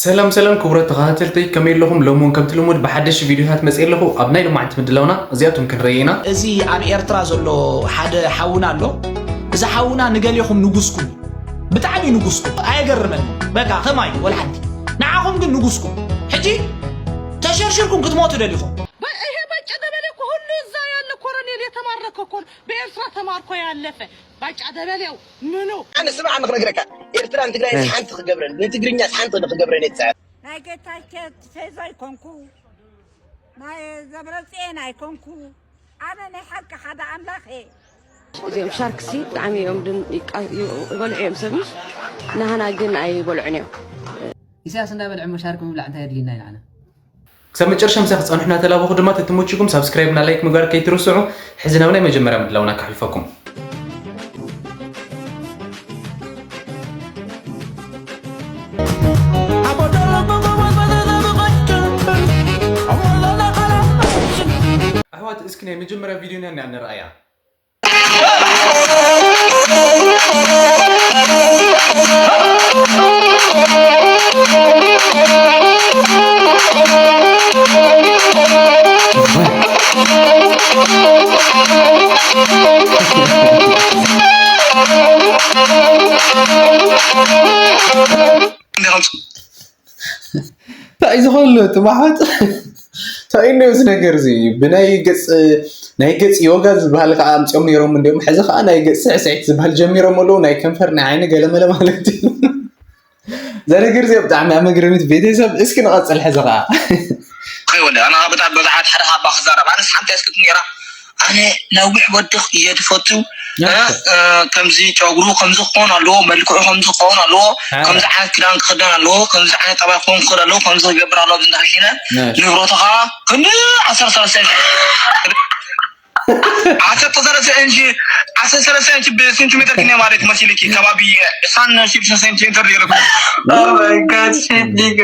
ሰላም ሰላም ክቡራት ተኸታተልተይ፣ ከመይ ኣለኹም? ሎሚ እውን ከምቲ ልሙድ ብሓደሽቲ ቪድዮታት መፅየ ኣለኹ። ኣብ ናይ ሎማዕንቲ ምድላውና እዚኣቶም ክንርኢ ኢና። እዚ ኣብ ኤርትራ ዘሎ ሓደ ሓውና ኣሎ። እዚ ሓውና ንገሌኹም ንጉስኩም፣ ብጣዕሚ ንጉስኩም፣ ኣየገርመኒ። በቃ ከማይ ወላ ሓንቲ ንዓኹም ግን ንጉስኩም። ሕጂ ተሸርሽርኩም ክትሞቱ ደሊኹም። ይሄ በጨ ደበሌ እኮ ሁሉ እዛ ያለ ኮሎኔል የተማረከ እኮ ነው። በኤርትራ ተማርኮ ያለፈ ባጫ ደበሌው ምኑ ኣነ ስማዕ፣ ንኽነግረካ፣ ኤርትራን ትግራይን ሓንቲ ክገብረን፣ ንትግርኛስ ሓንቲ ንኽገብረን እየ ትጽዕር። ናይ ጌታቸው ቲፌዞ ኣይኮንኩ፣ ናይ ዘብረጽዮን ኣይኮንኩ፣ ኣነ ናይ ሓቂ ሓደ ኣምላኽ እየ። እዚኦም ሻርክሲ ብጣዕሚ እዮም ድን ይቃ- ይበልዑ እዮም ሰብ፣ ንሃና ግን ኣይበልዑን እዮም። ኢሳያስ እንዳበልዐ እሞ ሻርክ ምብላዕ እንታይ የድልየና ኢልዓና? ክሳብ መጨረሻ ምሳይ ክትጸንሑ እናተላበኹ ድማ፣ ተትመችኩም ሳብስክራይብ እና ላይክ ምግባር ከይትርስዑ። ሕዚ ናብ ናይ መጀመርያ ምድላውና ከሕልፈኩም። ኣሕዋት፣ እስኪ ናይ መጀመርያ ቪድዮና ንርኣያ። እንታይ እዩ ዝኾነሉ እቲ ማሕበጥ? እንታይ እዩ እዚ ነገር እዚ? ብናይ ገጽ፣ ናይ ገጽ ዮጋ ዝበሃል ከዓ ኣምጺኦም ነይሮም እንዲኦም። ሕዚ ከዓ ናይ ገጽ ስዕስዒት ዝበሃል ጀሚሮም ኣለዉ። ናይ ከንፈር፣ ናይ ዓይኒ ገለመለ ማለት እዩ። እዛ ነገር እዚኣ ብጣዕሚ እያ መግረሚት ቤተሰብ። እስኪ ንቐጽል ሕዚ ከዓ። ከይወለ ኣነ ብጣዕሚ ብዙሓት ሓደ ሃባ ክዛረብ ኣነስ ሓንቲ ያስክት ነይራ። ኣነ ነዊሕ ወዲ እየ ዝፈቱ። እ፣ እ፣ ከምዚ ጨጉሩ ከምዚ ክኸውን ኣለዎ፣ መልክዑ ከምዚ ክኸውን ኣለዎ፣ እ። ከምዚ ዓይነት ክዳን ክኽደን ኣለዎ፣ ከምዚ ዓይነት ጠባይ ክኸውን ክኽእል ኣለዎ፣ ከምዚ ክገብር ኣለዎ። እንዳ ኪነ እ። ንብረቱ ከዓ ክንዲ ዓሰርተ ሰለስተ ኢንች፣ ዓሰርተ ሰለስተ ኢንች፣ ዓሰርተ ሰለስተ ኢንች ብሴንቲሜትር ኪነ ማለት መሲልኪ ከባቢ ዕስራን ሽዱሽተ ሴንቲሜትር ይርኩ። Oh my God፣ ሸዲግ።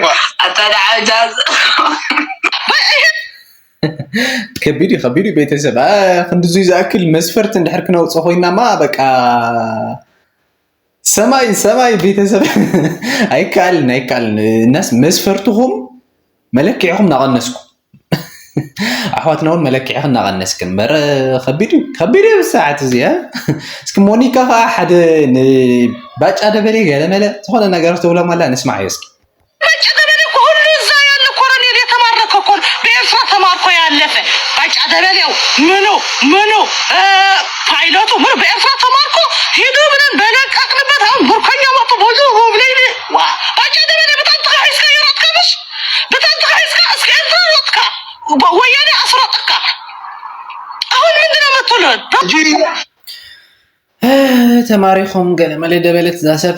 ኣታ ደዓ ጃዝ። ከቢድ እዩ፣ ከቢድ እዩ ቤተሰብ። አ፣ ክንድዙይ ዝኣክል መስፈርት እንድሕር ክነውፅእ ኮይናማ በቃ ሰማይ፣ ሰማይ ቤተሰብ። ኣይከኣልን፣ ኣይከኣልን። እናስ መስፈርትኹም መለክዕኹም እናቐነስኩም። ኣሕዋትና እውን መለክዕኽን እናቐነስክን። እምበር ከቢድ እዩ፣ ከቢድ እዩ ብሰዓት እዚ፣ አ? እስኪ ሞኒካ ከዓ ሓደ ንባጫ ደበሌ ገለመለ ዝኾነ ነገር ትብሎም ኣላ፣ ንስማዓዮ እስኪ። ባጫ ደበሌ እኮ ሁሉ እዛ ያለ ኮሎኔል የተማረከ እኮ ነው። በኤርትራ ተማርኮ ያለፈ ባጫ ደበሌው ምኑ ምኑ፣ እ፣ ፓይለቱ ምኑ በኤርትራ ተማርኮ ሂዱ ብለን በለቀቅንበት። አሁን ምርኮኛ መጡ። ብዙ ሁብለይሊ ዋ፣ ባጫ ደበሌ ብጣንትኻ ሒዝካ ይሮጥካ፣ ምሽ ብጣንትኻ ሒዝካ እስከ ኤርትራ ሮጥካ። ወ-፣ ወያኔ አስሮጥካ። አሁን ምንድን ነው የምትሉት? ተማሪኾም ገለ መለ ደበለት እዛ ሰብ።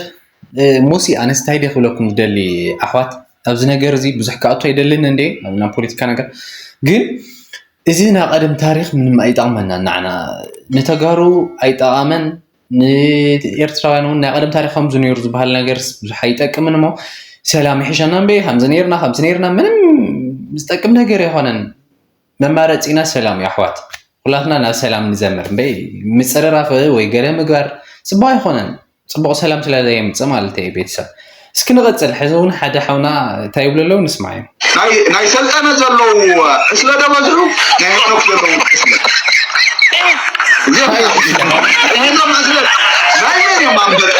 እ፣ ሙሲ፣ ኣነስ እንታይ ድየ ክብለኩም ዝደሊ ኣሕዋት፣ ኣብዚ ነገር እዚ ብዙሕ ክኣቱ ኣይደልን እንዴ፣ ኣብ ናይ ፖለቲካ ነገር። ግን እዚ ናይ ቀደም ታሪኽ ምንም ኣይጠቕመና። ንዓና ንተጋሩ ኣይጠቓመን፣ ንኤርትራውያን እውን ናይ ቀደም ታሪኽ ከምዚ ነይሩ ዝበሃል ነገርስ ብዙሕ ኣይጠቅምን እሞ፣ ሰላም ይሕሸና እምበይ፣ ከምዚ ነይርና፣ ከምዚ ነይርና፣ ምንም ዝጠቅም ነገር ኣይኮነን። መማረፂና ሰላም እዩ ኣሕዋት። ኩላትና ናብ ሰላም ንዘምር እምበይ፣ ምፅርራፍ ወይ ገለ ምግባር ፅቡቅ ኣይኮነን። ፅቡቅ ሰላም ስለ ዘየምፅእ ማለት እዩ ቤተሰብ። እስኪ ንቐፅል። ሕዚ እውን ሓደ ሓውና እንታይ ይብሉ ኣለዉ ንስማዕ እዮም። ናይ፣ ናይ ሰልጠነ ዘለዉ ዕስለ ዶ በዝሑ፣ ናይ ሄኖክ ዘለዉ ዕስለ። እዚኦም እዮም ዕስለ። እዚኦም ዕስለ። ናይ መን እዮም ኣንበጣ?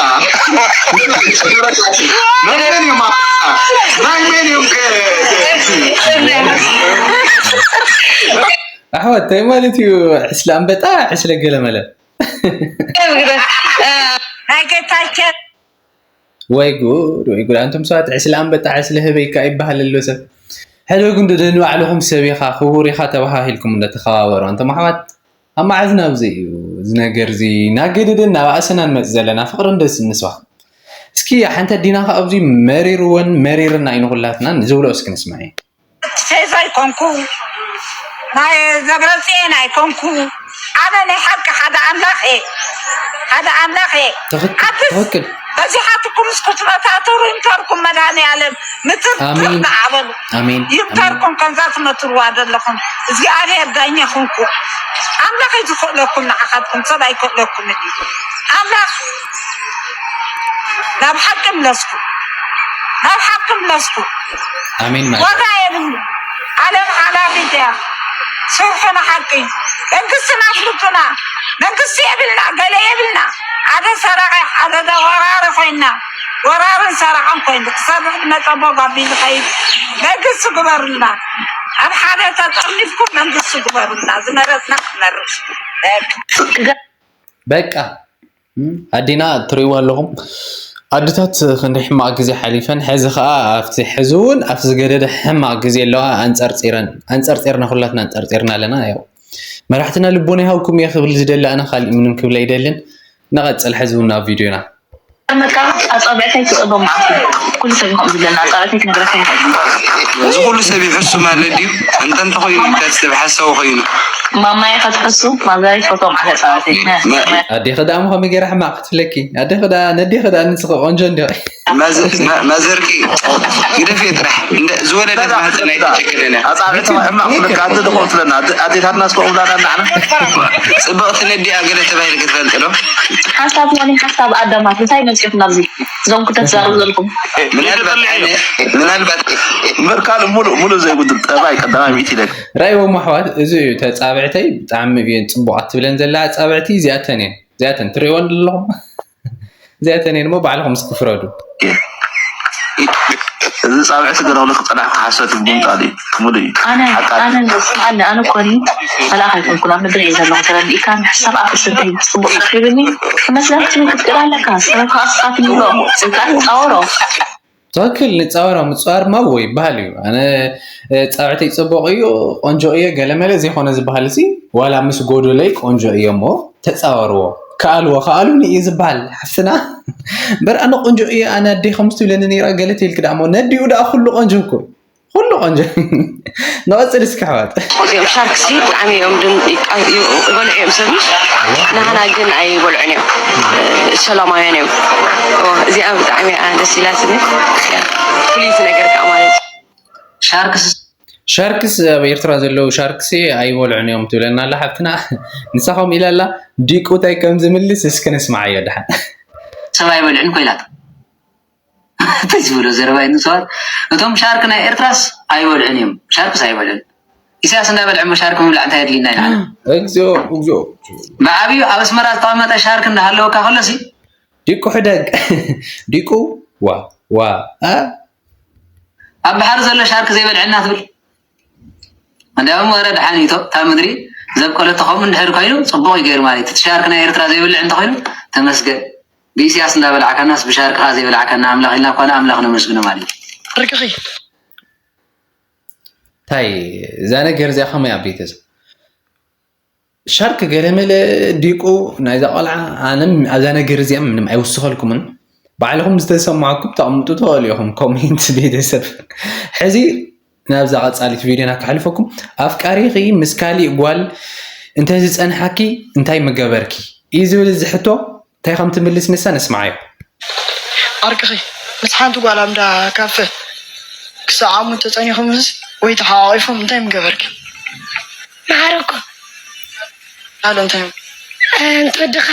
ናይ መን እዮም ኣንበጣ? ናይ መን እዮም ከ-፣ ኣሕዋት፣ እንታይ ማለት እዩ? ዕስለ ኣንበጣ፣ ዕስለ ገለመለ። ናይ ጌታቸው። ወይ ጉድ፣ ወይ ጉድ። ኣንቱም ሰባት፣ ዕስለ ኣንበጣ፣ ዕስለ ህበይ ከኣ ይበሃል ኣሎ ሰብ። ሕደጉ እንዶ ንባዕልኹም ሰብ ኢኻ፣ ክቡር ኢኻ ተባሃሂልኩም እንዶ ተኸባበሩ። ኣንቱም ኣሕዋት፣ ኣብ መዓዝ ናብዚ እዩ እዚ ነገር እዚ እናገደደን እናባእሰና ንመጽእ ዘለና? ፍቕሪ እንዶ እስንስዋ። እስኪ ሓንቲ ኣዲና ከኣ ኣብዚ መሪርወን መሪርና እዩ ንኹላትና። ንዝብሎ እስኪ ንስማዕ። ፌዝ ኣይኮንኩ፣ ናይ ዘብረጽዮን ኣይኮንኩ። ኣነ ናይ ሓቂ ሓደ ኣምላኽ እየ፣ ሓደ ኣምላኽ እየ። ትኽክል፣ ኣትስ ትኽክል። በዚሓትኩም ምስ ክትመታተሩ ይምተርኩም መድኃኔዓለም፣ ምትርትር ኣሜን። ንዓበሉ። ኣሜን፣ ይምተርኩም ኣሜን። ከምዛ ትመትርዋ ዘለኹም። እግዚኣብሔር ዳኛ ኹንኩ። ኣምላኽ እዩ ዝኽእለኩም ንዓኻትኩም፣ ሰብ ኣይክእለኩምን እዩ። ኣምላኽ ናብ ሓቂ ምለስኩም። ናብ ሓቂ ምለስኩ። ኣሜን ማለት ዋጋ የብሉ። ዓለም ሓላፊት እያ። ስርሑ ንሓቂ። መንግስትና ፍልጡና። መንግስቲ የብልና፣ ገለ የብልና። ሓደ ሰራቂ፣ ሓደ ወራሪ ኮይና፣ ወራርን ሰራቅን ኮይኑ ክሰርሕ ዝመፀ ቦግ ኣቢሉ ዝኸይድ መንግስቲ ግበሩልና። ኣብ ሓደ ተጠርኒፍኩም መንግስቲ ግበሩልና። ዝመረፅና ክንመርፅ። በቃ ኣዴና ትሪእዋ ኣለኹም። ኣድታት ክንደይ ሕማቕ ግዜ ሓሊፈን፣ ሕዚ ኸዓ ኣብቲ ሕዚ እውን ኣብቲ ዝገደደ ሕማቕ ግዜ ኣለዋ። ኣንጸርጺረን ኣንጸርጺርና ኩላትና ኣንጸርጺርና ኣለና። ያው መራሕትና ልቦና ይሃብኩም እየ ክብል ዝደሊ ኣነ፣ ካሊእ ምንም ክብል ኣይደልን። ንቐጽል ሕዚ እውን ናብ ቪድዮና። መቃ ኣጻብዕተይ ትጽበ መዓት ኩሉ ሰብ ይኸም ዝብለና ኣጻብዕተይ ክነግረካ ይኽእል። እዚ ኩሉ ሰብ ይሕሱ ማለት ድዩ? እንተ እንተኮይኑ ከስብ ሓሳዊ ኮይኑ ማማየ ከትሕሱ ማዛይ ፎቶ ማዕለ ኣጻብዕተይ ኣዴኺ ደኣ ምኸመይ ገይራ ሕማቕ ክትብለኪ? ኣዴኺ ደኣ ነዴኺ ደኣ ንስኺ ቆንጆ እንዲኺ። ማዘርኪ ግደፊ ጥራሕ እንደ ዝወለደት ማህፀን ኣይትጭክንን እያ። ኣጻብዕቲ ሕማቕ ትብለካ ኣደ ድኾ ትብለና ኣዴታትና ስለ ውላዳ ንዓና ፅብቕቲ ነዲኣ ገለ ተባሂልኪ ትፈልጢ ዶ? ሓሳብ ሆኒ ሓሳብ ኣደማት እንታይ መፅኹም ናብዚ እዞም ክተዛረቡ ዘለኩም ምናልባት ኣነ ምናልባት እምበር ካልእ ሙሉእ ሙሉእ ዘይጉድል ጠባይ ቀዳማይ ሚእቲ ኢለካ ራእይዎም ኣሕዋት እዚ እዩ ተፃብዕተይ ብጣዕሚ እየን ፅቡቓት ትብለን ዘላ ኣፃብዕቲ እዚኣተን እየን እዚኣተን ትሪእወን ኣለኹም እዚኣተን እየን እሞ ባዕልኹም እስኪ ፍረዱ እዚ ፃብዕቲ ገረውለ ክፀናሕ ክሓሰት ይጉምጣል እዩ ሙሉእ እዩ ኣነ ኣነ ስምዓኒ ኣነ ኮኒ መልኣኽ ኣይኮንኩን ኣብ ምድሪ እየ ዘለኹ ተረዲእካ ንሕሳብ ኣፍርስ እንታይ ጽቡቕ ክትብልኒ ክመስለኒ ክትብል ክትክእል ኣለካ ሰበካ ኣስኻ ትብሎ ስልጣን ፃወሮ ትኽክል ንፃወሮ ምፅዋር ማዎ ይበሃል እዩ ኣነ ፃውዕተይ ፅቡቕ እዩ ቆንጆ እየ ገለመለ ዘይኮነ ዝበሃል ሲ ዋላ ምስ ጎዶለይ ቆንጆ እየ እሞ ተፃወርዎ ከኣልዎ ከኣሉኒ እዩ ዝበሃል ሓፍትና እምበር ኣነ ቆንጆ እየ ኣነ ኣደይ ከምዚ ትብለኒ ነይራ ገለ ተይልኪ ደኣ እሞ ነዲኡ ደኣ ኩሉ ቆንጆ እኮ ኩሉ ቆንጆ ንቐፅል እስኪ ኣሕዋት እዚኦም ሻርክሲ ብጣዕሚ እዮም ድም ይቃ- ዩ- ይበልዑ እዮም ሰብ ናህና ግን ኣይበልዑን እዮም ሰላማውያን እዮም ኦ፣ እዚኣ ብጣዕሚ እያ ደስ ኢላትኒ ፍልይቲ ነገር ከዓ ማለት እዩ። ሻርክስ ሻርክስ ኣብ ኤርትራ ዘለዉ ሻርክስ ኣይበልዑን እዮም ትብለና ኣላ ሓፍትና ንሳ ከምኡ ኢላ ኣላ ዲቁ እንታይ ከም ዝምልስ እስኪ ንስምዓዮ ድሓን ሰብ ኣይበልዕን ኮይላት እንታይ ዝበሎ ዘረባ እዩ ንሰባት እቶም ሻርክ ናይ ኤርትራስ ኣይበልዑን እዮም ሻርክስ ኣይበልዑን ኢሳያስ እንዳበልዐ እሞ ሻርክ ምብላዕ እንታይ የድልየና ኢልዓለ እግዚኣብ እግዚኣብ ብዓብዩ ኣብ ኣስመራ ዝተቐመጠ ሻርክ እንዳሃለወካ ከሎሲ ዲቁ ሕደግ ዲቁ ዋ ዋ ኣ ኣብ ባሕሪ ዘሎ ሻርክ ዘይበልዐና ትብል እንዲያውም ወረ ድሓን እዩ እታ ምድሪ ዘብቀለቶ ከምኡ እንድሕር ኮይኑ ፅቡቕ እዩ ገይሩ ማለት እዩ እቲ ሻርክ ናይ ኤርትራ ዘይበልዕ እንተኮይኑ ተመስገን ብኢሳያስ እንዳበላዕካናስ ብሻርክኻ ዘይበላዕካና ኣምላኽ ኢልና እኳ ንኣምላኽ ነመስግኖ ማለት እዩ ርቅኺ እንታይ እዛ ነገር እዚኣ ከመይ ኣብ ቤተሰብ ሻርክ ገለመለ ዲቁ ናይዛ ቆልዓ ኣነ ኣብዛ ነገር እዚኣ ምንም ኣይውስኸልኩምን ባዕልኹም ዝተሰማዕኩም ተቕምጡ ትኽእሉ ኢኹም ኮሜንት ቤተሰብ ሕዚ ናብዛ ቀፃሊት ቪድዮና ክሕልፈኩም ኣፍቃሪኺ ምስ ካሊእ ጓል እንተዝፀንሓኪ እንታይ ምገበርኪ እዩ ዝብል እዚ ሕቶ እንታይ ከም ትምልስ ንሳ ንስምዓዮ። ዓርቅኺ ምስ ሓንቲ ጓል ኣምዳ ካፈ ክሰዓሙ ተጸኒኹምስ ወይ ተሓቋቒፎም እንታይ ምገበርኪ? መሓረኮ ኣለ እንታይ እንተወድኻ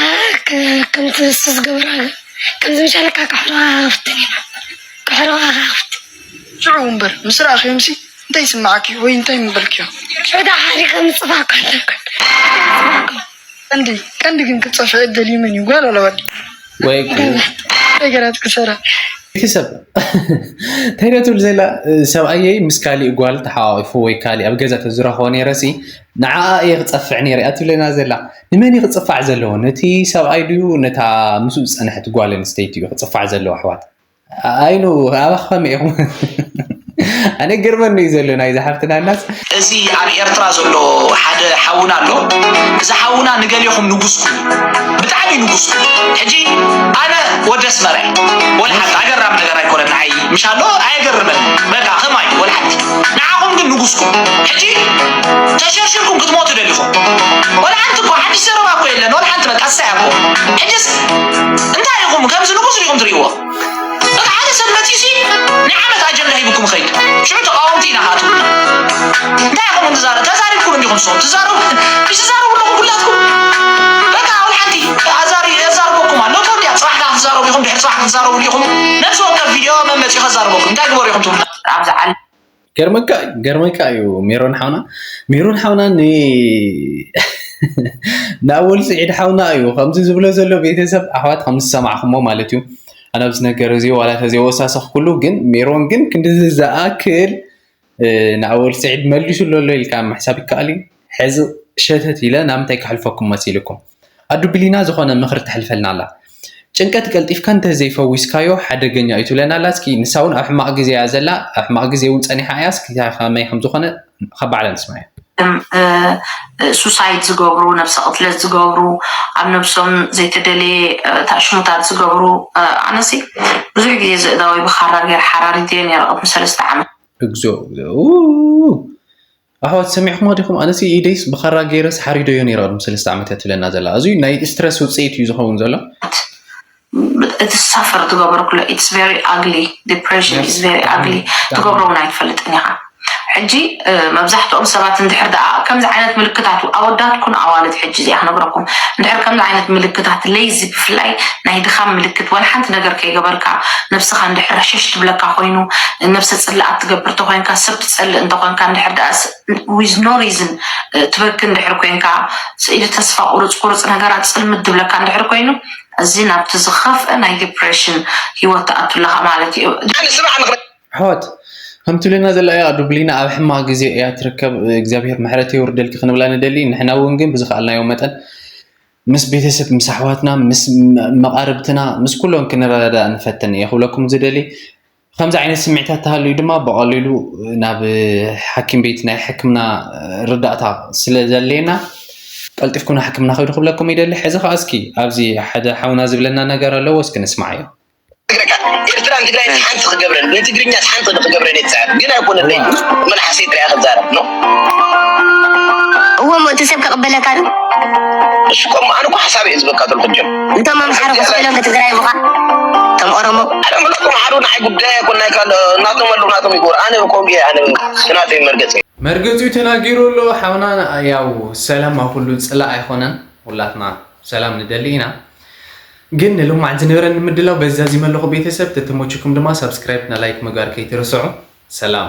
ከምቲ ንሱ ዝገበራ ከምዚ ምሻለካ ክሕረኻ ክፍትን ኢና ክሕረኻ ክፍትን ሽዑ እምበር ምስ ረኣኽዮምሲ እንታይ ይስምዓኪ ወይ እንታይ ምበልክዮ? ሽዑ ደኣ ሓሪኸ ምፅፋ እኳ እንታይ ኮን ቀንዲ ቀንዲ ግን ክፀፍዕ እደልዩ መን እዩ ጓል ኣለ ወዲ ወይ ነገራት ክሰራ ቤተሰብ እንታይ ዶ ትብል ዘላ ሰብኣየይ ምስ ካሊእ ጓል ተሓቋቂፉ ወይ ካሊእ ኣብ ገዛ ተዝረኽቦ ነይረሲ ንዓኣ እየ ክፀፍዕ ነይረ እያ ትብለና ዘላ ንመን እዩ ክፅፋዕ ዘለዎ ነቲ ሰብኣይ ድዩ ነታ ምስኡ ዝፀንሐት ጓል ኣንስተይቲ እዩ ክፅፋዕ ዘለዎ ኣሕዋት ኣይኑ ኣባኻ ከመይ ኢኹም ኣነ ግርመኒ እዩ ዘሎ ናይዚ ሓፍትና እናስ እዚ ኣብ ኤርትራ ዘሎ ሓደ ሓውና ኣሎ እዚ ሓውና ንገሌኹም ንጉስኩም ብጣዕሚ ንጉስኩም ሕጂ ኣነ ወደ ኣስመራ እየ ወላ ሓንቲ ኣገራሚ ነገር ኣይኮነን ንዓይ ምሽ ኣሎ ኣየገርመን በቃ ከማይ ወላ ሓንቲ ንዓኹም ግን ንጉስኩም ሕጂ ተሸርሽርኩም ክትሞቱ ደሊኹም ወላ ሓንቲ እኮ ሓድሽ ዘረባ እኮ የለን ወላ ሓንቲ በቃ እሳይ ኣቦ ሕጅስ እንታይ ኢኹም ከምዚ ንጉስ ዲኹም ትርእይዎ በቃ ሓደ ሰብ መፂሲ ንዓመት ኣጀንዳ ሂብኩም ኸይድ ሽዑ ተቃወምቲ ኢና ካትብሉና እንታይ ኢኹም ንዛረብ ተዛሪብኩም እንዲኹም ንስኹም ትዛረቡ ትዛረቡ ኣለኹም ኩላትኩም በቃ ወላ ኣዛሪ የዛርበኩም ኣሎ። ካብ ድያ ጽባሕ ክትዛረቡ ኢኹም፣ ድሕሪ ጽባሕ ክትዛረቡ ኢኹም። ነፍሲ ወከፍ ቪድዮ መመጺኡ ከዛርበኩም እንታይ ግበሩ ኢኹም ትብሉ? ኣብዚ ዓለም ገርመካ ገርመካ እዩ ሜሮን ሓውና። ሜሮን ሓውና ን ንኣወል ስዒድ ሓውና እዩ ከምዚ ዝብሎ ዘሎ። ቤተሰብ ኣሕዋት ከም ዝሰማዕኩሞ ማለት እዩ። ኣነ ኣብዚ ነገር እዚ ዋላ ተዘይወሳሰኽኩሉ፣ ግን ሜሮን ግን ክንድዚ ዝኣክል ንኣወል ስዒድ መሊሱ ኣሎ ኢልካ ምሕሳብ ይከኣል እዩ። ሕዚ ሸተት ኢለ ናብ ምንታይ ከሕልፈኩም መሲልኩም? ኣዱ ብሊና ዝኾነ ምኽሪ ተሕልፈልና ኣላ። ጭንቀት ቀልጢፍካ እንተዘይፈዊስካዮ ሓደገኛ እዩ ትብለና ኣላ። እስኪ ንሳ እውን ኣብ ሕማቕ ግዜ እያ ዘላ፣ ኣብ ሕማቕ ግዜ እውን ጸኒሓ እያ። እስኪ ከመይ ከም ዝኾነ ካብ ባዕላ ንስማዮ። ሱሳይድ ዝገብሩ፣ ነብሰ ቅትለት ዝገብሩ፣ ኣብ ነብሶም ዘይተደለየ ታሽሙታት ዝገብሩ ኣነሲ ብዙሕ ግዜ ዝእዳወይ ብካራ ገይር ሓራሪት እየ ነረ ቅድሚ ሰለስተ ዓመት። እግዞ እግዞ ኣሕዋት ሰሚዕኩማ ዲኹም? ኣነሲ ኢደይስ ብኻራ ገይረስ ሓሪደዮ ነይረ ቅድሚ ሰለስተ ዓመት እያ ትብለና ዘላ። እዚ ናይ ስትረስ ውፅኢት እዩ ዝኸውን ዘሎ። እቲ ሳፈር ትገብሮ ኩሎ it's very ugly depression is very ugly ትገብሮ እውን ኣይትፈልጥን ኢኻ። ሕጂ መብዛሕትኦም ሰባት እንድሕር ደኣ ከምዚ ዓይነት ምልክታት ኣወዳት ኩን ኣዋልድ ሕጂ እዚኣ ክነግረኩም እንድሕር ከምዚ ዓይነት ምልክታት ሌዚ ብፍላይ ናይ ድኻም ምልክት ወላ ሓንቲ ነገር ከይገበርካ ነብስኻ እንድሕር ሕሸሽ ትብለካ ኮይኑ ነብሰ ጽልኣት ትገብር ተኮይንካ ሰብ ትጸልእ እንተኮንካ እንድሕር ደኣ with no reason ትበኪ እንድሕር ኮይንካ ስኢል ተስፋ ቁርጽ ቁርጽ ነገራት ጽልምት ትብለካ እንድሕር ኮይኑ እዚ ናብቲ ዝኸፍአ ናይ ዲፕሬሽን ሂወት ትኣቱ ኣለኻ ማለት እዩ። ኣነ ስማዕ ንኽረ ኣሕዋት ከም ትብለና ዘላ እያ ዱብሊና ኣብ ሕማቕ ግዜ እያ ትርከብ እግዚኣብሔር ምሕረት የውርደልኪ ክንብላ ንደሊ ንሕና እውን ግን ብዝኸኣልናዮ መጠን ምስ ቤተሰብ ምስ ኣሕዋትና ምስ መቓርብትና ምስ ኩሎም ክንረዳዳእ ንፈትን እየ ክብለኩም ዝደሊ ከምዚ ዓይነት ስምዒታት ተሃልዩ ድማ ብቐሊሉ ናብ ሓኪም ቤት ናይ ሕክምና ርዳእታ ስለ ዘድልየና ቀልጢፍኩም ናብ ሕክምና ከይዱ ክብለኩም ይደሊ ሕዚ ከዓ እስኪ ኣብዚ ሓደ ሓውና ዝብለና ነገር ኣለዎ እስኪ ንስማዓዮ ትግረካ ኤርትራን ትግራይ ሓንቲ ክገብረን ንትግርኛ ሓንቲ ንክገብረን የተሳዕር ግን ኣይኮነ ደይ መልሓሰይ ጥራያ ክዛረብ ነው እዎ እሞ እቲ ሰብ ክቕበለካ ዶ እሺ ቆም ኣነ እኮ ሓሳብ እየ ዝበካ ተልኩ ጀም እቶም ኣምሓሩ ክስበሎም ብትግራይ ምዃን እቶም ኦሮሞ ኣረ ምለኩም ሓሩ ንዓይ ጉዳይ ኣይኮን ናይ ካልእ ናቶም ኣለዉ ናቶም ይገብሩ ኣነ ኮንጌ ኣነ ናተይ መርገፀ መርገፂኡ ተናጊሩ ኣሎ ሓውና ያው ሰላም ኣብ ኩሉ ፅላእ ኣይኮነን ሁላትና ሰላም ንደሊ ኢና ግን ንሎማዓንቲ ዝነበረኒ ምድላው በዚ ዛዚመ ኣለኹ ቤተሰብ ተተመችኩም ድማ ሳብስክራይብ ና ላይክ ምግባር ከይትርስዑ ሰላም